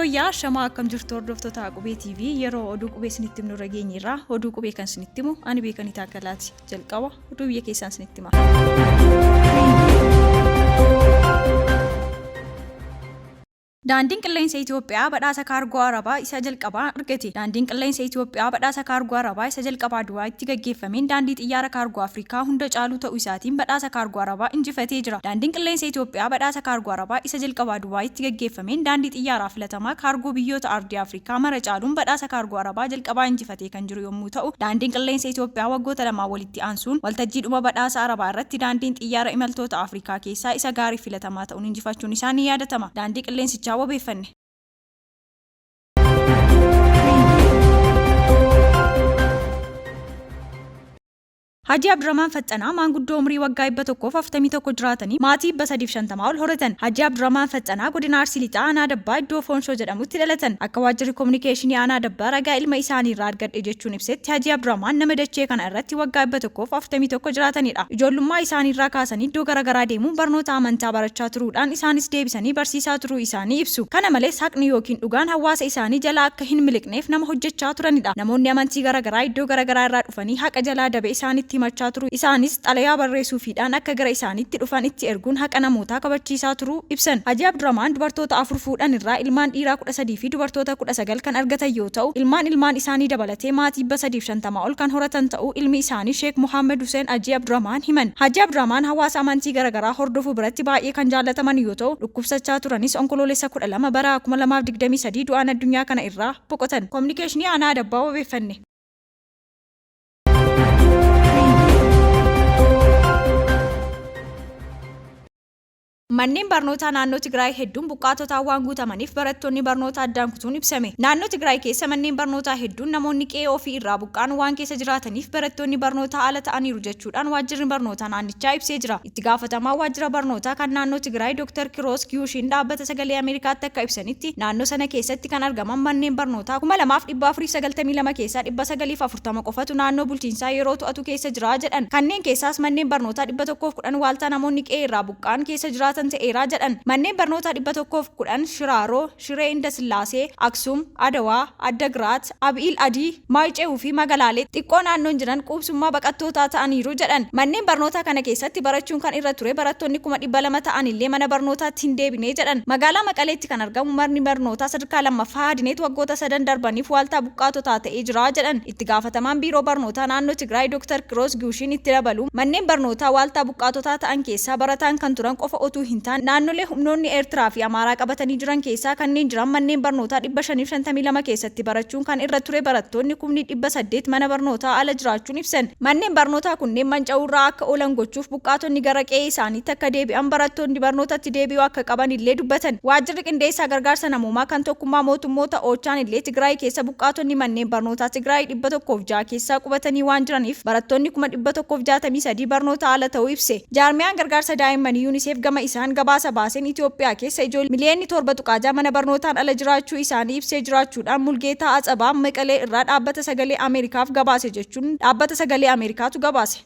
Yooyyaa shamaa akkam jirtu hordoftoota Qubee TV yeroo oduu qubee isinitti himnu irra geenyeerra. Oduu qubee kan isinitti himu ani Beekanii Taakkalaati. Jalqaba oduu biyya keessaan isinitti hima. Daandiin Qilleensa Itoophiyaa badhaasa Kaargoo Arabaa isa jalqabaa argate. Daandiin Qilleensa Itoophiyaa badhaasa Kaargoo Arabaa isa jalqabaa Dubaayitti gaggeeffameen daandii xiyyaara kaargoo Afrikaa hunda caaluu ta'uu isaatiin badhaasa Kaargoo Arabaa injifatee jira. Daandiin Qilleensa Itoophiyaa badhaasa Kaargoo Arabaa isa jalqabaa Dubaayitti gaggeeffameen daandii xiyyaaraa filatamaa kaargoo biyyoota ardii Afrikaa mara caaluun badhaasa Kaargoo Arabaa jalqabaa injifatee kan jiru yommuu ta'u, Daandiin Qilleensa Itoophiyaa waggoota lamaan walitti aansuun waltajjiidhuma badhaasa Arabaa irratti daandiin xiyyaara imaltoota Afrikaa keessaa isa gaarii filatamaa ta'uun injifachuun isaa ni yaadatama. Daandii Qilleensichaa wabeeffanne. Hajii Abdurrahmaan Faxxanaa maanguddoo umrii waggaa 141 jiraatanii maatii 350 ol horatan. Hajii Abdurrahmaan Faxxanaa godina Arsii Lixaa aanaa Dabbaa iddoo Foonshoo jedhamutti dhalatan. Akka waajjirri kominikeeshinii aanaa Dabbaa ragaa ilma isaaniirraa argadhe jechuun ibsetti Hajii Abdurrahmaan nama dachee kana irratti waggaa 141 jiraatanidha. Ijoollummaa isaaniirraa kaasanii iddoo garagaraa deemuun barnoota amantaa barachaa turuudhaan isaanis deebisanii barsiisaa turuu isaanii ibsu. Kana malees haqni ykn dhugaan hawaasa isaanii jalaa akka hin miliqneef nama hojjechaa turanidha. Namoonni amantii garagaraa iddoo garagaraa irraa dhufanii haqa jalaa dabe isaanitti himachaa turuu isaanis xalayaa barreessuufiidhaan akka gara isaaniitti dhufan itti erguun haqa namootaa kabachiisaa turuu ibsan. Hajii Abdurahmaan dubartoota 4 fuudhan irraa ilmaan dhiiraa 13 fi dubartoota 19 kan argatan yoo ta'u, ilmaan ilmaan isaanii dabalatee maatii 350 ol kan horatan ta'uu ilmi isaanii Sheek Mohaammad Huseen Hajii Abdurahmaan himan. Hajii Abdurahmaan hawaasa amantii garagaraa hordofu biratti baay'ee kan jaallataman yoo ta'u, dhukkubsachaa turanis Onkoloolessa 12 bara 2023 du'aan addunyaa kana irraa boqotan. Kominikeeshinii Aanaa Adabbaa wabeeffanne. Manneen barnootaa naannoo Tigraay hedduun buqqaatotaan waan guutamaniif barattoonni barnoota addaan kutuun ibsame. Naannoo Tigraay keessa manneen barnootaa hedduun namoonni qe'ee ofii irraa buqqa'an waan keessa jiraataniif barattoonni barnootaa ala ta'aniiru jechuudhaan waajjirri barnootaa naannichaa ibsee jira. Itti gaafatamaan waajjira barnootaa kan naannoo Tigraay Dr. Kiroos Giyuushiin dhaabbata sagalee Ameerikaatti akka ibsanitti naannoo sana keessatti kan argaman manneen barnootaa 2492 keessaa 940 qofatu naannoo bulchiinsaa yeroo to'atu keessa jira jedhan. Kanneen keessaas manneen barnootaa 110 waaltaa namoonni qe'ee irraa buqqa'an keessa jiraatan ta'eera jedhan. Manneen barnootaa 110 Shiraaroo, Shiree Indasillaasee, Aksum, Adawaa, Addagraat, Abi'il Adii, Maaycewu fi magalaalee xiqqoo naannoon jiran quubsummaa baqattootaa ta'aniiru jedhan. Manneen barnootaa kana keessatti barachuun kan irra ture barattoonni 200,000 ta'anillee mana barnootaatti hin deebine jedhan. Magaalaa Maqaleetti kan argamu marni barnootaa sadarkaa lammaffaa Haadineet waggoota sadan darbaniif waaltaa buqqaatotaa ta'ee jira jedhan. Itti gaafatamaan Biiroo Barnootaa Naannoo Tigraay Dr. Kiroos Giwushiin itti dabaluun, manneen barnootaa waaltaa buqqaatotaa ta'an keessaa barataan kan turan qofa otuu hin taane naannolee humnoonni Eertiraa fi Amaaraa qabatanii jiran keessaa kanneen jiran manneen barnootaa 552 keessatti barachuun kan irra ture barattoonni kumni 800 mana barnootaa ala jiraachuun ibsan. Manneen barnootaa kunneen manca'uu irraa akka oolan gochuuf buqqaatonni gara qe'ee isaaniitti akka deebi'an barattoonni barnootatti deebi'uu akka qaban illee dubbatan. Waajjirri Qindeessaa Gargaarsa Namoomaa kan Tokkummaa Mootummoota, OCHAn, illee Tigraay keessa buqqaatonni manneen barnootaa Tigraay 106 keessaa qubatanii waan jiraniif barattoonni 163,000 barnoota ala ta'uu ibse. Jaarmiyaan gargaarsa daa'immanii Unicef gama isaan gabaasa baaseen Itoophiyaa keessa ijoollee miliyoonni 7.6 mana barnootaan ala jiraachuu isaanii ibsee jiraachuudhaan Mulgeetaa Atsabaa Meqalee irraa Dhaabbata Sagalee Ameerikaaf gabaase jechuun Dhaabbata Sagalee Ameerikaatu gabaase.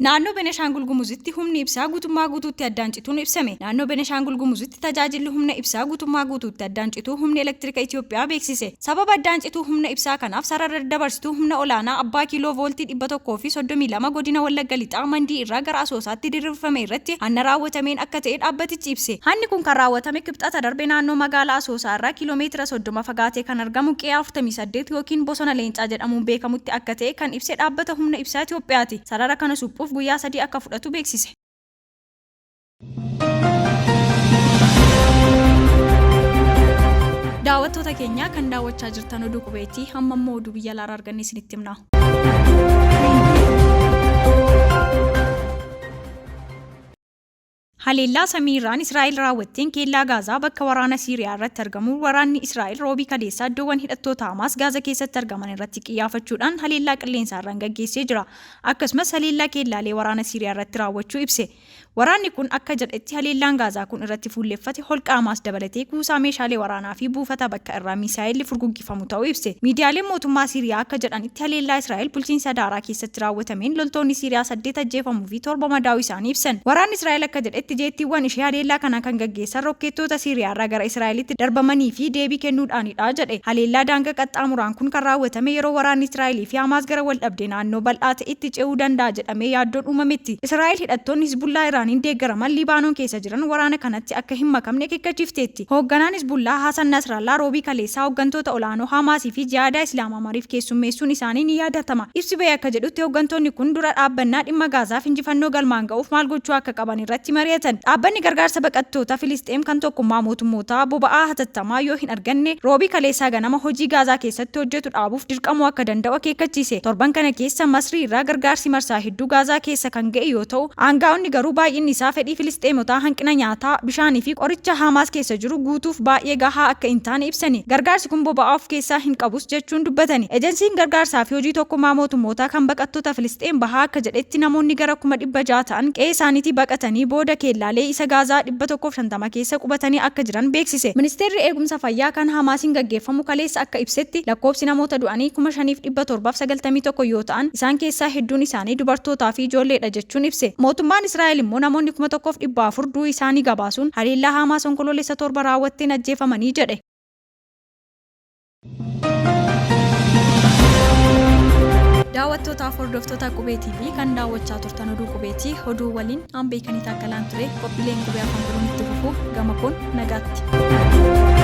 Naannoo Beneshaangul Gumuzitti humni ibsaa guutummaa guutuutti addaan cituun ibsame. Naannoo Beneshaangul Gumuzitti tajaajilli humna ibsaa guutummaa guutuutti addaan cituu Humni Elektirika Itiyoophiyaa beeksise. Sababa addaan cituu humna ibsaa kanaaf sarara daddabarsituu humna olaanaa abbaa kiiloo vooltii 132 godina Wallagga Lixaa Mandii irraa gara Asoosaatti diriirfame irratti hanna raawwatameen akka ta'e dhaabbatichi ibse. Hanni kun kan raawwatame Kibxata darbe naannoo magaala Asoosaa irraa kiiloo meetira 30 fagaatee kan argamu qe'ee 48 ykn Bosona Leencaa jedhamuun beekamutti akka ta'e kan ibse Dhaabbata Humna Ibsaa Itiyoophiyaati. Sarara kana suphuuf guyyaa 3 akka fudhatu beeksise. Daawwattoota keenya kan daawwachaa jirtan oduu qubeetii amma immoo oduu biyya alaarraa arganne isinitti himna. Haleellaa samii irraan Israa'el raawwatteen keellaa Gaazaa bakka waraana Siiriyaa irratti argamu waraanni Israa'el Roobii kaleessaa iddoowwan hidhattoota Hamaas Gaaza keessatti argaman irratti qiyyaafachuudhaan haleellaa qilleensaa irraan gaggeessee jira. Akkasumas haleellaa keellaalee waraana Siiriyaa irratti raawwachuu ibse. Waraanni kun akka jedhetti haleellaan Gaazaa kun irratti fuulleffate holqa Hamaas dabalatee kuusaa meeshaalee waraanaa fi buufata bakka irraa miisaa'elli furguggifamu ta'uu ibse. Miidiyaaleen mootummaa Siiriyaa akka jedhanitti haleellaa Israa'el bulchiinsa Daaraa keessatti raawwatameen loltoonni Siiriyaa 8 ajjeefamuu fi 7 madaa'uu isaanii ibsan. Waraanni Israa'el akka jedhetti jeettiiwwan ishee haleellaa kana kan gaggeessan rokkeettoota Siiriyaarraa gara Israa'elitti darbamanii fi deebii kennuudhaanidha jedhe. Haleellaa daanga qaxxaamuraan kun kan raawwatame yeroo waraanni Israa'elii fi Hamaas gara waldhabdee naannoo bal'aa ta'etti ce'uu danda'a jedhamee yaaddoon uumametti. Israa'el hidhattoonni Hizbullaa Iraaniin deeggaraman Libaanoon keessa jiran waraana kanatti akka hin makamne akeekkachiifteetti. Hoogganaan Hizbullaa Hasan Nasrallaa Roobii kaleessaa hooggantoota ol'aanoo Hamaasii fi Jihaadaa Islaamaa mariif keessummeessuun isaanii ni yaadatama. Ibsi bahe akka jedhutti hooggantoonni kun dura dhaabbannaa dhimma Gaazaaf injifannoo galmaan ga'uuf maal gochuu akka qaban irratti mari'atan. Dhaabbanni gargaarsa baqattoota Filisxeem kan Tokkummaa Mootummootaa boba'aa hatattamaa yoo hin arganne Roobii kaleessaa ganama hojii Gaazaa keessatti hojjetu dhaabuuf dirqamuu akka danda'u akeekkachiise. Torban kana keessa Masrii irraa gargaarsi marsaa hedduu Gaazaa keessa kan ga'e yoo ta'u, aanga'oonni garuu baay'inni isaa fedhii Filisxeemotaa hanqina nyaataa, bishaanii fi qoricha Hamaas keessa jiru guutuuf baay'ee gahaa akka hin taane ibsani. Gargaarsi kun boba'aa of keessaa hin qabus jechuun dubbatani. Ejensiin gargaarsaa fi hojii Tokkummaa Mootummootaa kan baqattoota Filisxeem Bahaa akka jedhetti namoonni gara 600,000 ta'an qe'ee isaaniitii baqatanii booda keellaalee isa Gaazaa 150 keessa qubatanii akka jiran beeksise. Ministeerri Eegumsa Fayyaa kan Hamaasiin gaggeeffamu kaleessa akka ibsetti lakkoofsi namoota du'anii 5,791 yoo ta'an isaan keessaa hedduun isaanii dubartootaa fi ijoolleedha jechuun ibse. Mootummaan Israa'el immoo namoonni 1,400 du'uu isaanii gabaasuun haleellaa Haamaas Onkoloolessa 7 raawwatteen ajjeefamanii jedhe. Daawwattootaaf hordoftoota Qubee TV kan daawwachaa turtan oduu Qubeeti. Oduu waliin aan Beekanii Taakkalaan ture. Qophiileen Qubee Afaan biroon itti fufu. Gama koon nagaatti.